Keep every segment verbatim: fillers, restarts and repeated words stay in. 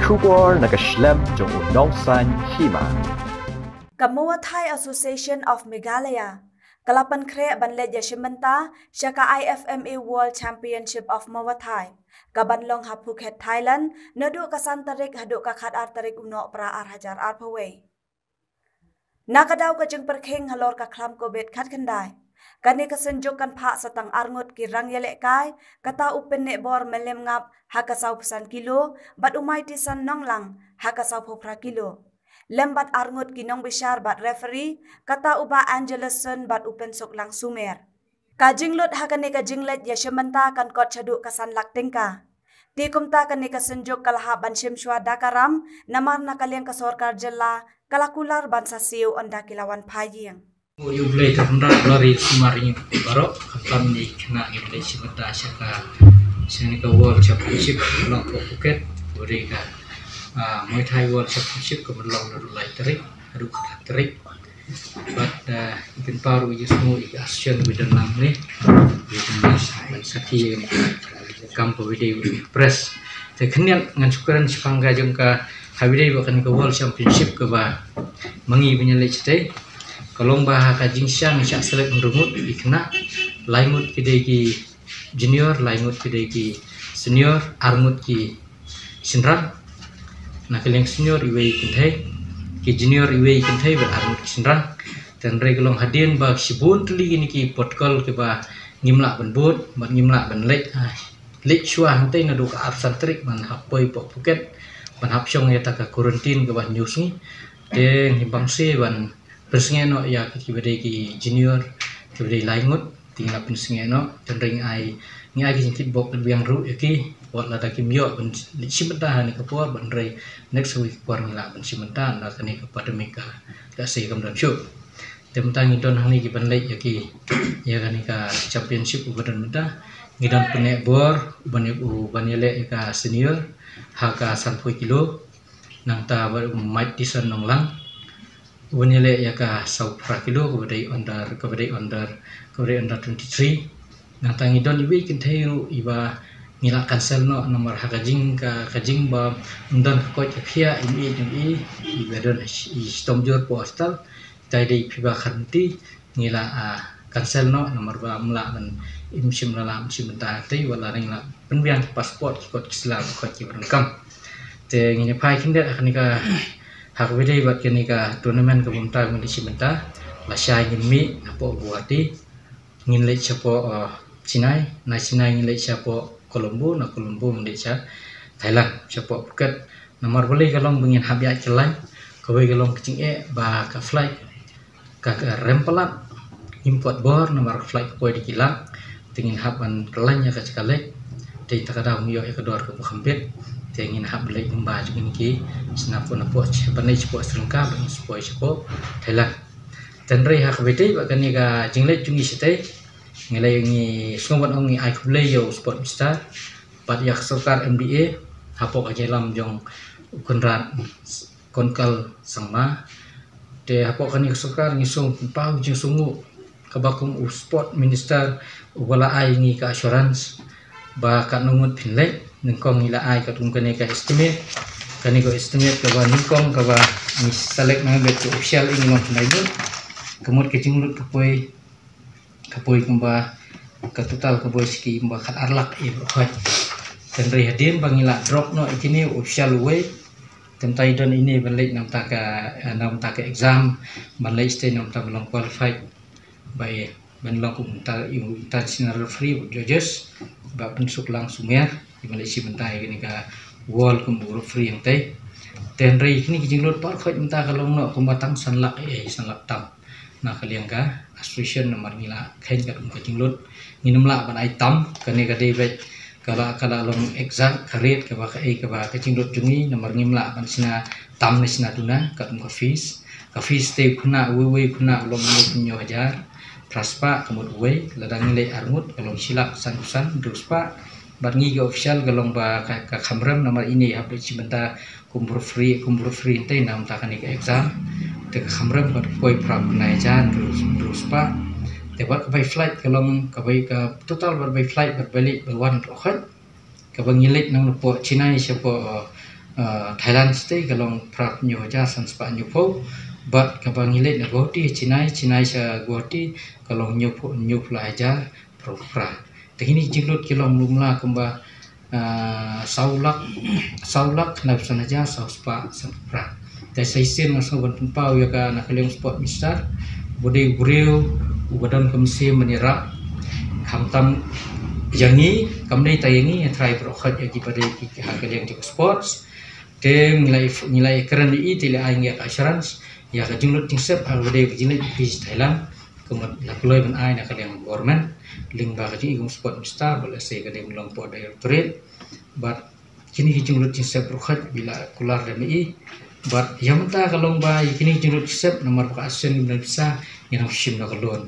Khubor na ka shlem jong u nongsan hima. Ka Mawthai Association of Meghalaya ka la pynkhreh ban leit ïa shim bynta sha ka I F M A World Championship of Mawthai, ka ban long ha Phuket, Thailand, naduh ka san tarik haduh ka khat ar tarik u Nohprah ar hajar arphew wei. Na ka daw ka jingpyrkhing halor ka khlam covid khatkhyndai, kane ka synjuk kan phah sa tang arngut ki rang ïalehkai, kata u Pynneh Bor Mylliem Ngap ha ka sawphew san kilo, bad u Mightyson Nonglang ha ka sawphew phra kilo. Lem bad arngut ki nongbishar bad referee, kata u Bah Angelus Sun bad u Pynsuklang Sumer. Ka jinglut ha kane ka jingleit ïa shim bynta kan kot shaduh ka san lak tyngka. Te kumta kane ka synjuk ka la hap ban shim shuwa da ka ram, namar na ka liang ka sorkar jylla ka la kular ban sa siew ynda ki la wan phai ïing. Ïa U Blei ka kynrad, la ri sumar ïa ngi baroh, khamtam ïa ki khynnah ngi leit shim bynta sha ka, sha kane ka World Championship, long ka Phuket, u dei ka, ah, Muay Thai World Championship, ka ban long naduh lai tarik haduh khat tarik. Bad, ah, i pynpaw ruh ïa u sngewbha ïa ka association ba don lang ne, ba don lang sa, ban sakhi ïa ka kam kaba dei u press. Te khyndiat ngan shu kren shaphang ka jong ka, kaba dei ba kane ka World Championship kaba ma ngi ban ïaleit shatei. Ka long ba ha ka jingshah ngi shah select hynriew ngut ki khynnah, lai ngut ki dei ki junior, lai ngut ki dei ki senior, ar ngut ki shynrang. Na ka liang senior iwei i kynthei, ki junior iwei i kynthei bad ar ngut ki shynrang. Te hynrei ka long hadien ba shibun tylli kine ki protocol kiba ngim lah ban bud bad ngim lah ban leit, ah, leit shuwa hangtei naduh ka arphew san tarik ban hap poi hapoh Phuket ban hap shong ïa kata ka quarantine kaba hynñiew sngi. Te ngi bang seh ban pynsngew noh ïa kiba dei ki junior, kiba dei lai ngut, te ngi la pynsngew noh, te hynrei ngi ai, ngi ai ki jingkitbok kaba biang ruh ïa ki, wat lada kim ïoh ban leit shim bynta ha kane ka por, bad hynrei next week por ngi lah ban shim bynta, na kane ka pandemic ka, ka sei kam don shuh. Te mynta ngi don hangne ki ban leit ïa ki, ïa kane ka championship uba don mynta, ngi don Pynneh Bor, uban ïa, uban ïaleh ïa ka senior, ha ka sanphew kilo, nangta bad u Mightyson Nonglang, uban ïaleh ïa ka sawphew phra kilo kaba dei under, kaba dei under, kaba dei under twenty-three. Nangta ngi don iwei i kynthei ruh iba ngi la cancel noh namar ha ka jing ka, ka jing ba ym don ka koit ka khiah, im ïeit jong i, iba don i shitom jur hapoh hospital. Te dei phi ba kharmti ngi la, ah, cancel noh namar ba ym lah ban, im shym la lah ban shim bynta te wat la ring la pynbiang ki passport, ki kot ki sla, ki kot kiba donkam. Te ngin ïa phai khyndiat ha kane ka, ha kaba dei bad kane ka tournament kaba mynta ngin ïa shim bynta. Lashai ngin mih hapoh Guwahati, ngin leit shapoh, uh, Chennai, na Chennai ngin leit shapoh Colombo, na Colombo ngin leit sha Thailand, shapoh Phuket. Namar balei ka long ba ngin hap ïaid kyllaiñ, kawei ka long ka jingeh ba ka flight ka, ka rem palat, ngim pat bor namar ka flight ka poi da ki lak, te ngin hap ban kyllaiñ ïa ka jaka leit, te ïa kata ka daw ngi ïoh ïa ka dor kaba kham bit, te ngin hap leit kumba jong ngi ki sna pun hapoh, ban leit shapoh Sri Lanka, ban leit shapoh, shapoh Thailand. Te hynrei ha kaba ïadei bad kane ka jingleit jong ngi shatei, ngi lei ngi sngewbha ban ong ngi ai khublei ïa u Sport Minister bad ïa ka sorkar M D A hapoh ka jingïalam jong u Conrad Kongkal Sangma. Te hapoh kane ka sorkar ngi sngewbha pynpaw jingsngewnguh kaba kum u Sport Minister uba la ai ngi ka assurance ba katno ngut phin leit, nyngkong ngi la ai katkum kane ka estimate, kane ka estimate kaba nyngkong kaba ngi select na ka official, ngi long khyndai ngut, ka mut ka jinglut ka poi, ka poi kumba, ka total ka poi sha ki kumba khat ar lak, eh, hoi. Te hynrei hadien ba ngi la drop noh ïa kine, official uwei, te mynta i don ine ban leit na bynta ka, eh, na bynta ka exam, ban leit shatei na bynta ban long qualified, ba, eh, ban long kum inter-, international referee bad judges, Bah Pynsuklang Sumer, i ban leit shim bynta ïa kane ka world kum u referee hangtei. Te hynrei kine ki jinglut baroh khoit mynta ka long noh kumba tang san lak, eh, san lak tam. Na ka liang ka association namar ngi la kheiñ katkum ka jinglut, ngim lah ban ai tam, kane ka dei beit kaba, ka la long exact ka rate kaba kaei kaba ka jinglut jong ngi, namar ngim lah ban shna tam ne shna duna katkum ka fees. Ka fees te u khynnah uwei uwei u khynnah u long hynñiew hajar phra spah, ka mut uwei, lada ngi leit ar ngut ka long shi lak san phew san hynriew spah. Bad ngi ki official ka long ba ka, ka kham rem namar ine hap leit shim bynta kum referee, kum referee hangtei na bynta kane ka exam. Te ka kham rem ka poi phra phew khyndai hajar hynriew spah. Te bad ka bai flight ka long, ka bai, ka total bad bai flight bad bai leit bai wan baroh khoit, kaba ngi leit na napoh Chennai shapoh, uh, Thailand state ka long phra phew hajar san spah hynñiew phew, bad kaba ngi leit na Guwahati, Chennai, Chennai sha Guwahati ka long hynñiew phew, hynñiew phew lai hajar phra phew phra. Te kine ki jinglut ki long kumba, ah, saw lak, saw lak khyndai phew san hajar saw spah san phew phra. Te sa shisien nga sngew ban pynpaw ïa ka na ka liang sport minister, u dei u briew uba don ka mynsiem ban ïarap. Khamtam ïa ngi, kam dei tang ïa ngi, ïa trai baroh khoit ïa kiba dei ki ha ka liang jong sports. Te ngi la, ngi la kren ïa i, te la ai ngi ïa ka assurance ïa ka jinglut jingsep ha kaba dei ka jingleit jong phi sha Thailand. Kumba la kloi ban ai na ka liang government lyngba ka jingïakhun sport minister, bad lehse ka dei ban long pdeng directorate. Bad kine ki jinglut jingsep baroh khoit ba la kular da ma i. Bad ïa mynta ka long ba ïa kine ki jinglut jingsep namar ba ka association ngi bym don pisa, ngi nang shim da ka loan.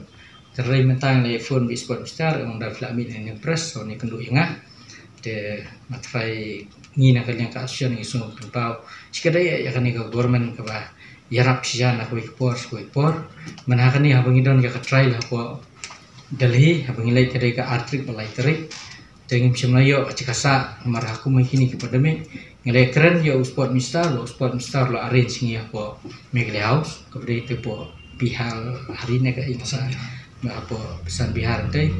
Te hynrei mynta ngi la ïaphone bad i sport minister, ong da phi lah mih na ïing press, sa wan ïakynduh ïa nga. Te nga trai, ngi na ka liang ka association ngi sngew pynpaw shi katta ïa kane ka government kaba ïarap shisha na kawei ka por sha kawei ka por. Mynta ha kane haba ngi don ïa ka trial hapoh Delhi, haba ngi leit ka dei ka ar tarik bad lai tarik. Te ngim shym la ïoh ka jaka sah namar ha kum kine ki pandemic. Ngi la kren ïa u sport minister, u sport minister u la arrange ïa ngi hapoh Meghalaya House, kaba dei te hapoh Bihar Arena ka ïing sa, ba hapoh Bisan Bihar te.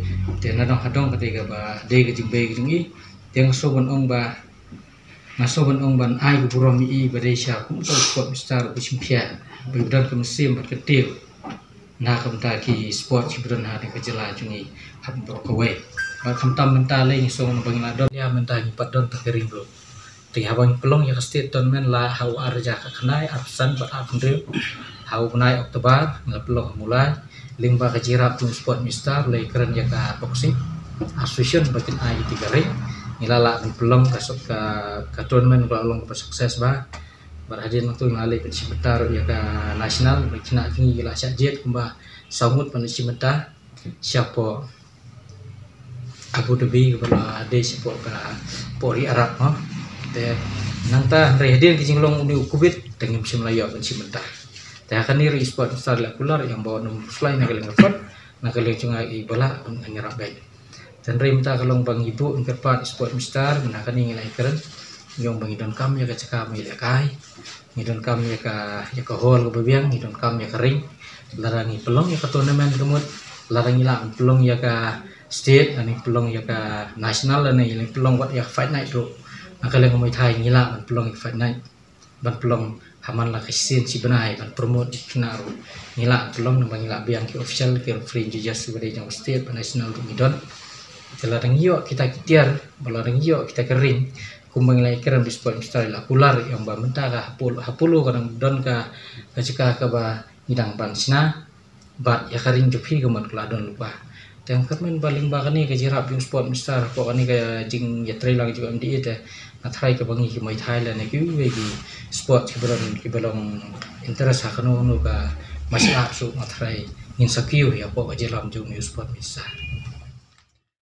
Te nadong hadong ka dei kaba dei ka jingbei ka jong i. Te nga sngew ban ong ba, nga sngew ban ong ban ai ka burom ïa i ba dei sha kum uta u sport minister uba shim khia, ba u don ka mynsiem bad ka tip na ka bynta ki sport kiba don ha kane ka jylla jong ngi ha baroh kawei. Bad khamtam mynta lei ngi sngew ba ngi la don ïa mynta ngi pat don tang ka ring ruh. Te haba ngi pynlong ïa ka state tournament la ha u ar hajar khatkhyndai, arphew san bad arphew hynriew, ha u bnai October ngi la pynlong ha Mawlai. Lyngba ka jingïarap jong u sport minister, u la kren ïa ka boxing association ba kin ai ïa ka ring. Ngi la lah ban pynlong ka, ka, ka tournament ka la long kaba success bha. Bad hadien nangta ngi la leit ban shim bynta ruh ïa ka national, ba khynnah jong ngi ki la shah jied kumba saw ngut ban leit shim bynta shapoh Abu Dhabi kaba la dei shapoh ka, poh ri Arab, ha. Te nangta hynrei hadien ka jinglong une u covid te ngim shym la ïoh ban shim bynta. Te ha kane ruh i sport minister la kular ïa ba wat nym khuslai na ka liang ka fund, na ka liang jong nga i ba lah ban ïarap beit. Te hynrei mynta ka long ba ngi buh ngi kyrpad i sport minister, mynta kane ngi la ïakren, ngi ong ba ngi donkam ïa ka jaka ba ngi lehkai, ngi donkam ïa ka, ïa ka hall kaba biang, ngi donkam ïa ka ring. Lada ngi pynlong ïa ka tournament ka mut, lada ngi lah ban pynlong ïa ka state, lada ngi pynlong ïa ka national, lada ngi pynlong wat ïa ka fight night ruh, na ka liang ka Muay Thai ngi lah ban pynlong ïa ka fight night, ban pynlong ha man la ka shisien shi bnai ban promote ïa ki khynnah ruh. Ngi lah pynlong namar ngi lah biang ki official, ki referee, judges ba dei jong state bad national ruh ngi don. Te lada ngi ïoh kita ki tiar, bad lada ngi ïoh kita ki ring, kumba ngi la ïakren bad i sport minister i la kular ïa ba mynta ka ha Polo, ha Polo ka dang don ka, ka jaka kaba ngi dang ban shna. Bad ïa ka ring jong phi ka mut ka la don lypa. Te nga kyrmen ba lyngba kane ka jingïarap jong u sport minister hapoh kane ka jingïatreilang jong u M D A te, nga tharai kaba ngi ki Muay Thai lane kiwei ki sport kiba don, kiba long interest ha kano kano ka martial art ruh, nga tharai ngin sa kiew ïa hapoh ka jingïarap jong une u sport minister.